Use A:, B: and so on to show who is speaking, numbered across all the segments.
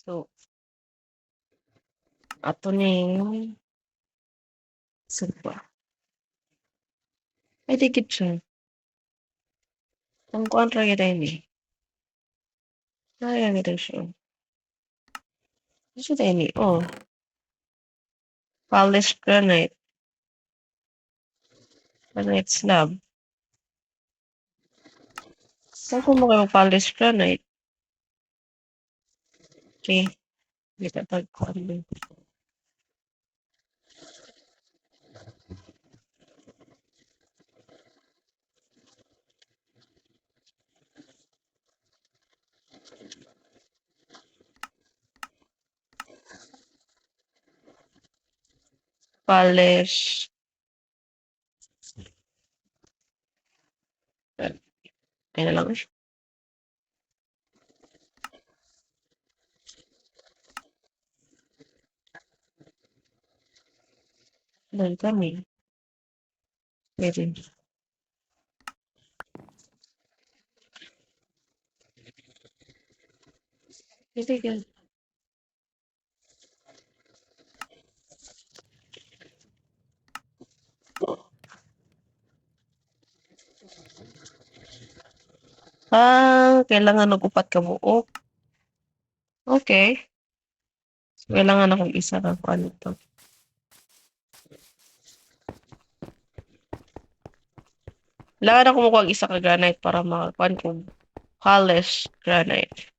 A: So, ato ning sofa. Ay, di gid siya. Ang kuan ra gyud ay ni. Kaya gyud siya. Asa diay ni? Oh. Polished granite. Granite slab. Saan ko mo kayo polished granite? Okay. Kita tag kuan din. Polish. Ayun na lang. Dahil kami. Pwede. Pwede ka. Ah, kailangan og upat ka buok. Okay. So, kailangan akong isa ka kuan nito. Kailangan ako mukuha og isa ka granite para makakuan kog polished granite.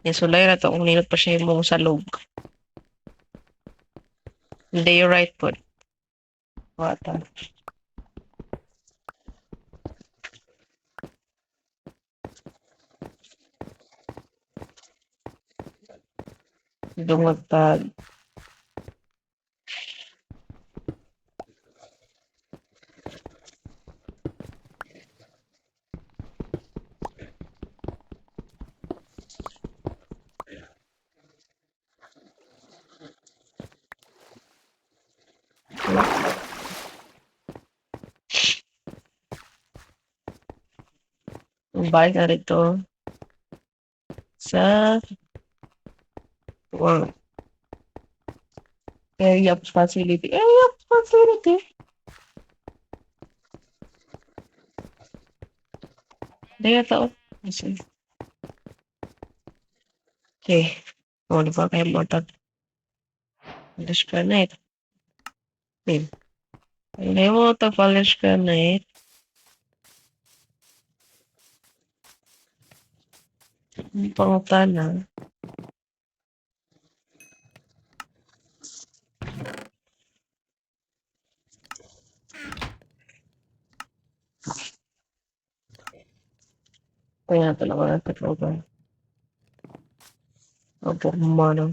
A: Yan, sulay na to kung nindot pa siya imong salog. Hindi, you're right po. Wata. Dungag tag. Balik na rito sa wow. Area of facility. Area of facility. Hindi to. Okay. O, di ba? Kaya mo tag polish granite. Okay. Kaya mo tag polish granite. Pangutana. Kaya talaga na Opo, mano.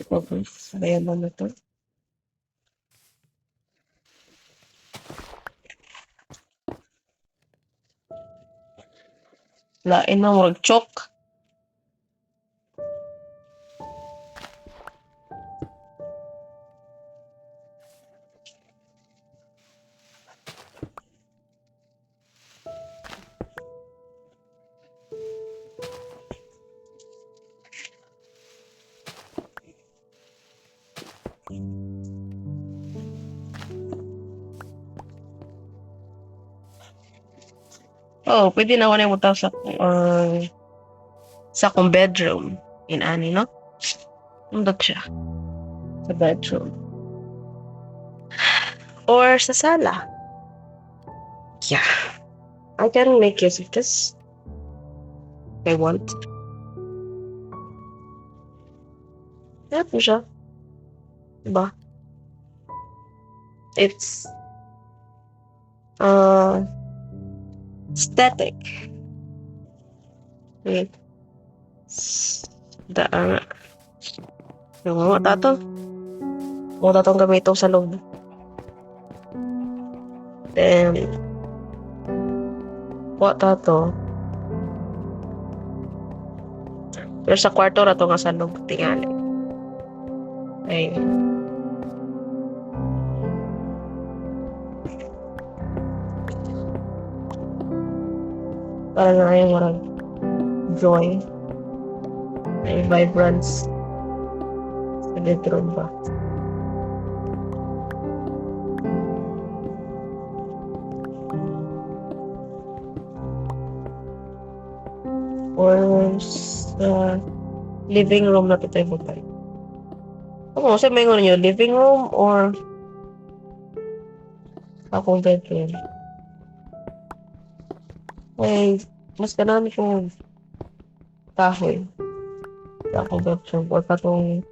A: Okay, sabayan mo na to. Lain na, murag choke. Oh, pwede na ako na ibutang sa akong bedroom. Inani, no? Nindot siya. Sa bedroom. Or sa sala. Yeah. I can make use of this. If I want. Yan siya. Diba? It's aesthetic. Wait. Daan. Yung mga tato. Mga tatong gamitin sa loob. Then, wa tato. Pero sa kwarto ra to nga sa loob tingali. Ay. Para na ay murag joy. Ay vibrance sa bedroom ba. Or sa living room na to tayo butay. Ako, sa may niyo, living room or akong bedroom? Ay, mas ganahan ko kahoy sa akong bedroom or katong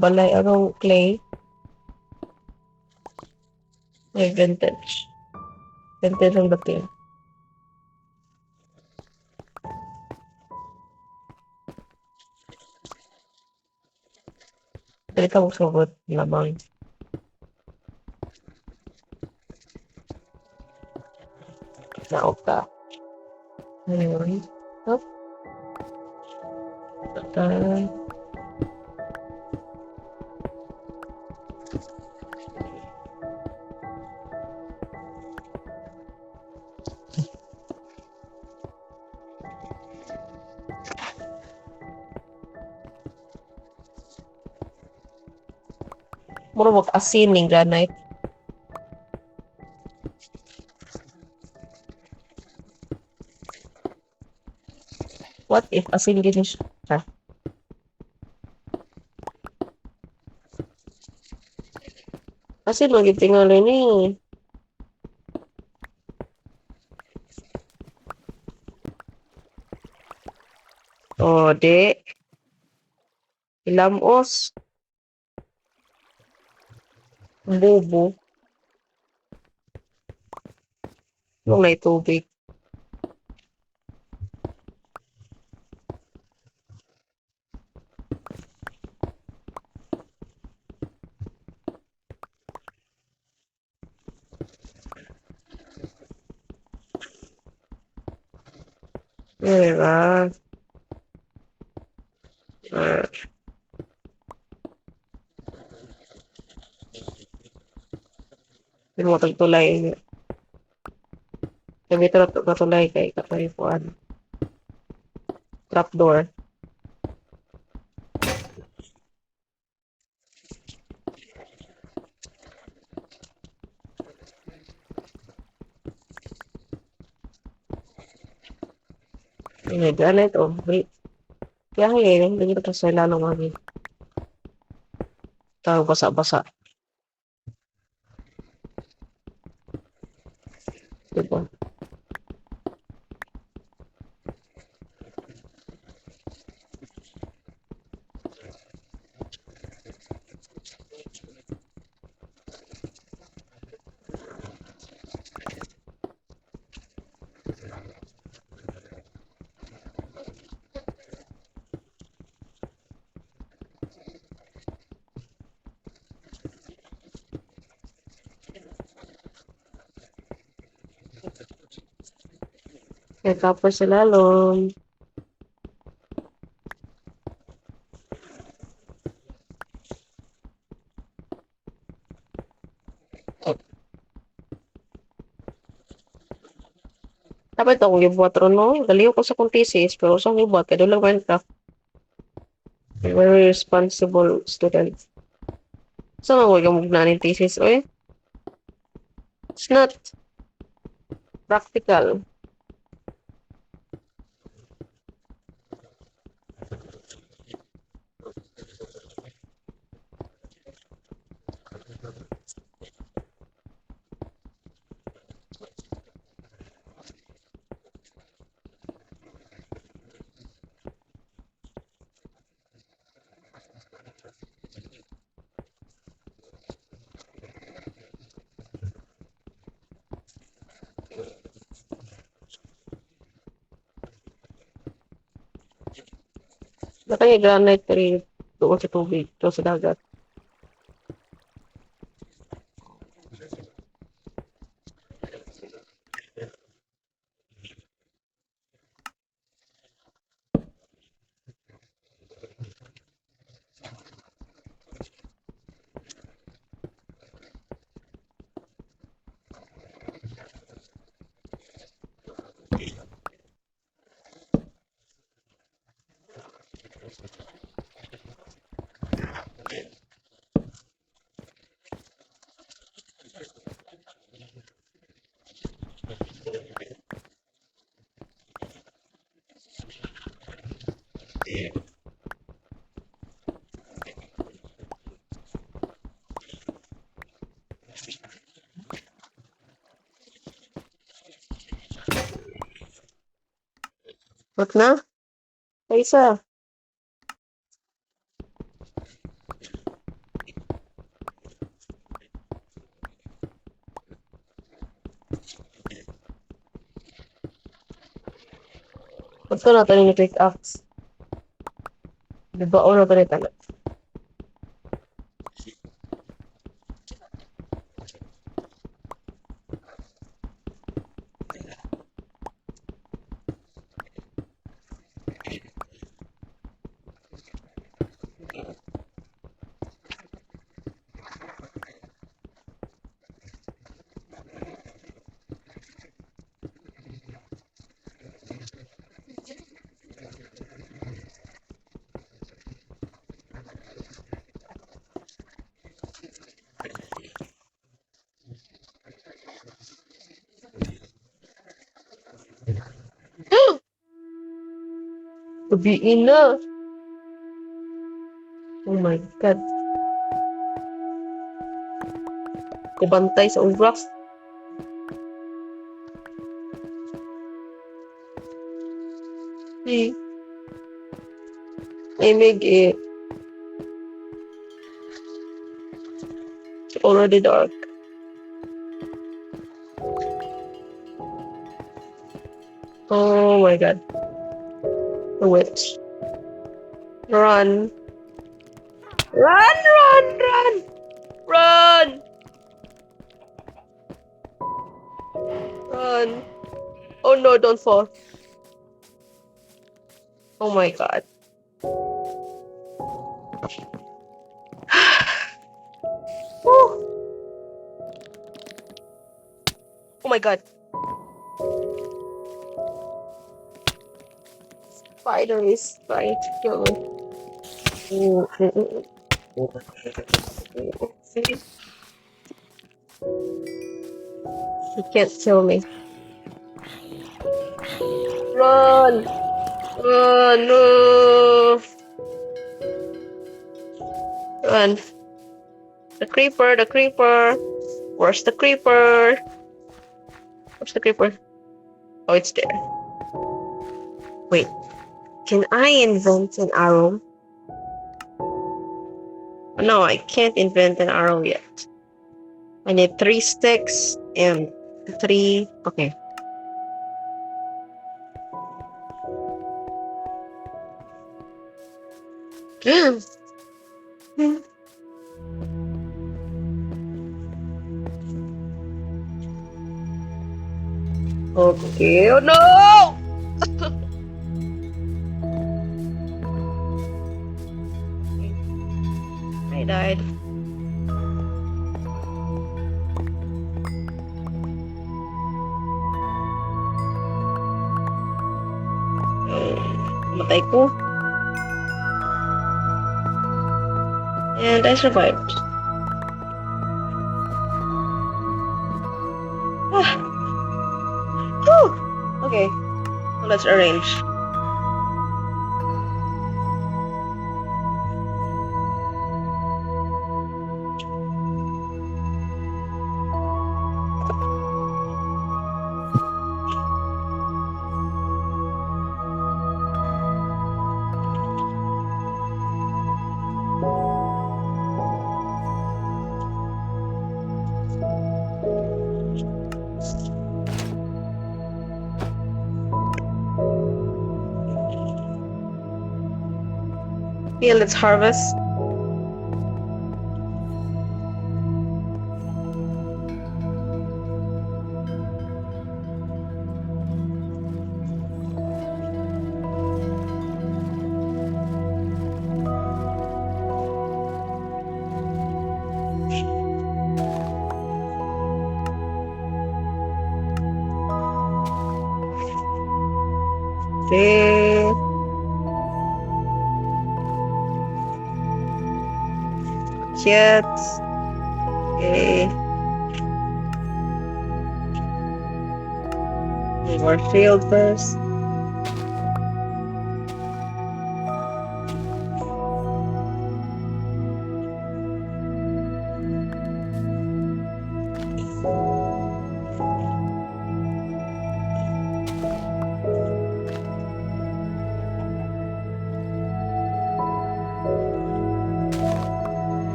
A: balay anong clay. May vintage. Vintage ang dating. Dili ka magsugot lamang. Naog ka. Ayun. Up. Ta. Mura mag asin ning granite. What if asin gini siya? Asin man gyud tingali ni. Oh, di. Ilamos. Bobo. Nung may tubig. Diba? Ah. Di mo tulay. Gamit na tulay kay katay kuan. Trapdoor. Ay, granite oh. Wait. Kaya ngayon, hindi ko sa lalong mami. Tawag basa-basa. Diba? Kaya copper sa lalong. Dapat akong gibuhat ron, no? Galiw ko sa akong thesis, pero sa akong gibuhat, kaya doon lang Minecraft. Very responsible student. Sa mga huwag mugna ning thesis, oy? It's not practical. Baka yung granite pero doon sa tubig, doon sa dagat. What na? Kaysa. Ba't ko natin yung pickaxe? Diba, na ito ni. Gabiin na. Oh my God. Kubantay sa oras. Eh. Imig eh. It's already dark. Oh my God. The witch. Run. Run, run, run! Run! Run. Oh no, don't fall. Oh my God. Whew. Oh my God. Spider is trying to kill me. He can't kill me. Run! Run! No! Run! The creeper! The creeper! Where's the creeper? Where's the creeper? Oh, it's there. Wait. Can I invent an arrow? No, I can't invent an arrow yet. I need 3 sticks and 3. Okay. Okay. Oh no! I died. Matay ko. And I survived. Ah. Whew. Okay. So let's arrange. Okay, let's harvest. Okay. Cute. Okay. More shield first.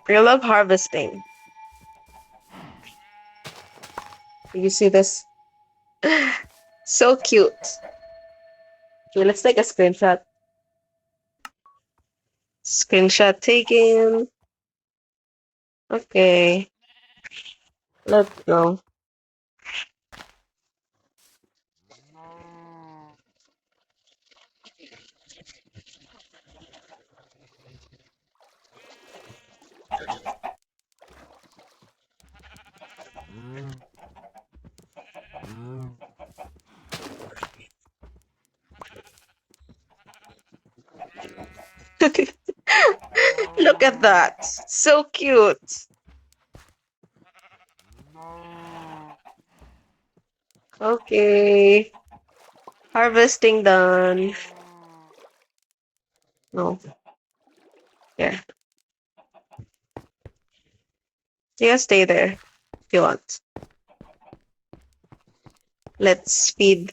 A: I love harvesting. You see this? So cute. Okay, let's take a screenshot. Screenshot taken. Okay. Let's go. Look at that. So cute. Okay. Harvesting done. No. There. You can stay there if you want. Let's feed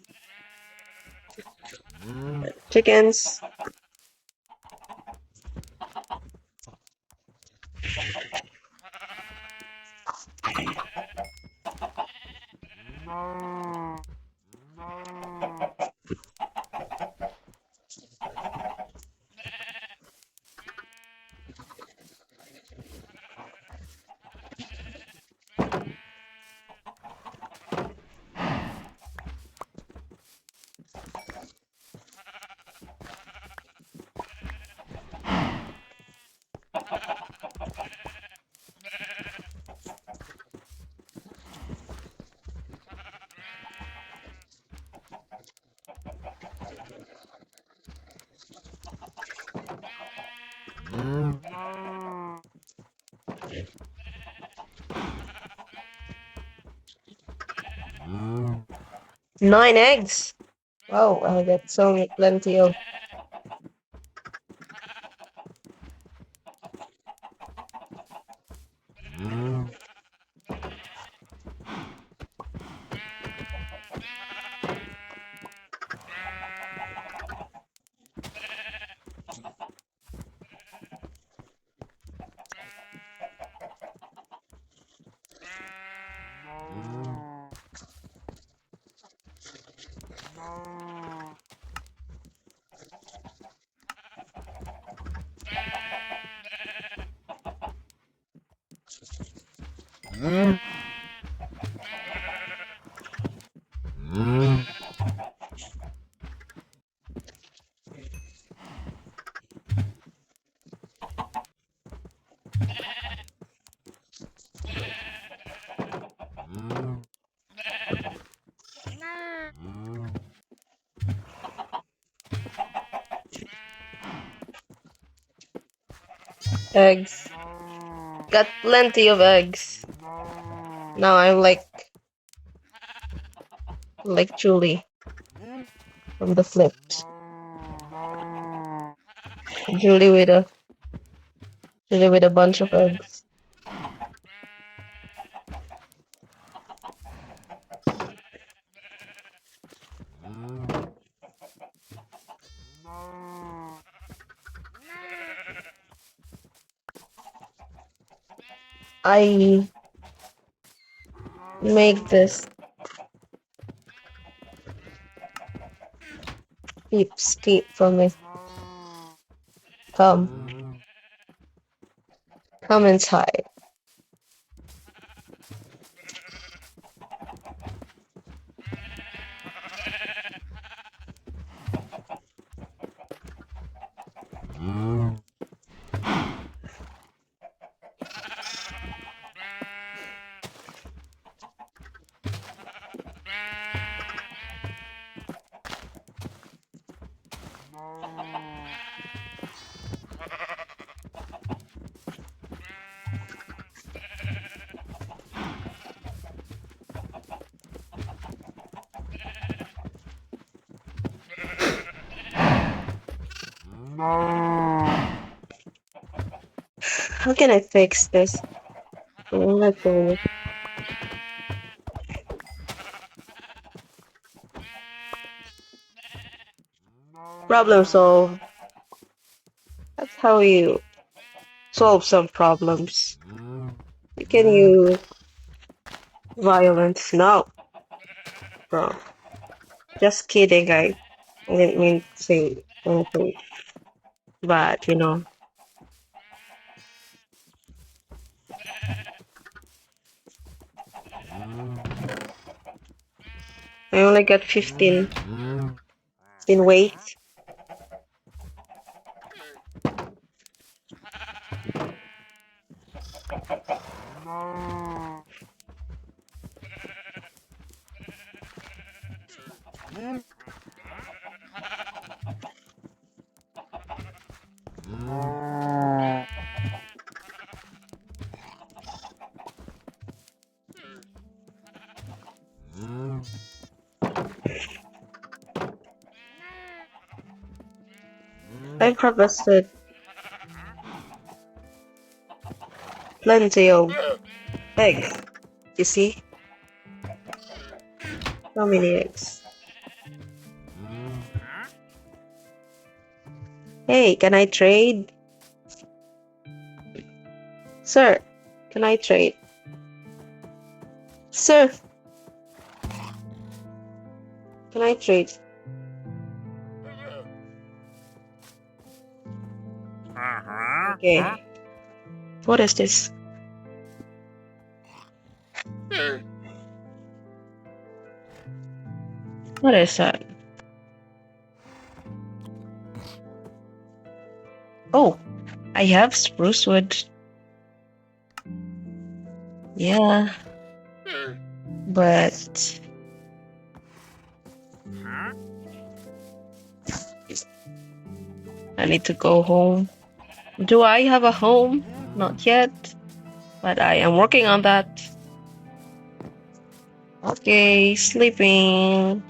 A: chickens. 9 eggs. Wow, I got so many, plenty of. Eggs. Got plenty of eggs. Now I'm like Julie from the Flipped. Julie with a bunch of eggs. I make this keep from me. Come. Come inside. How can I fix this? I'm not going. Problem solved. That's how you solve some problems. You can use violence. No. Bro. Just kidding, guys. I didn't mean to say anything bad. I only got 15 weight. I've harvested plenty of eggs. You see? So many eggs. Hey, can I trade? Sir, can I trade? Sir, can I trade? Okay. What is this? What is that? Oh, I have spruce wood. Yeah. But I need to go home. Do I have a home? Not yet. But I am working on that. Okay, sleeping.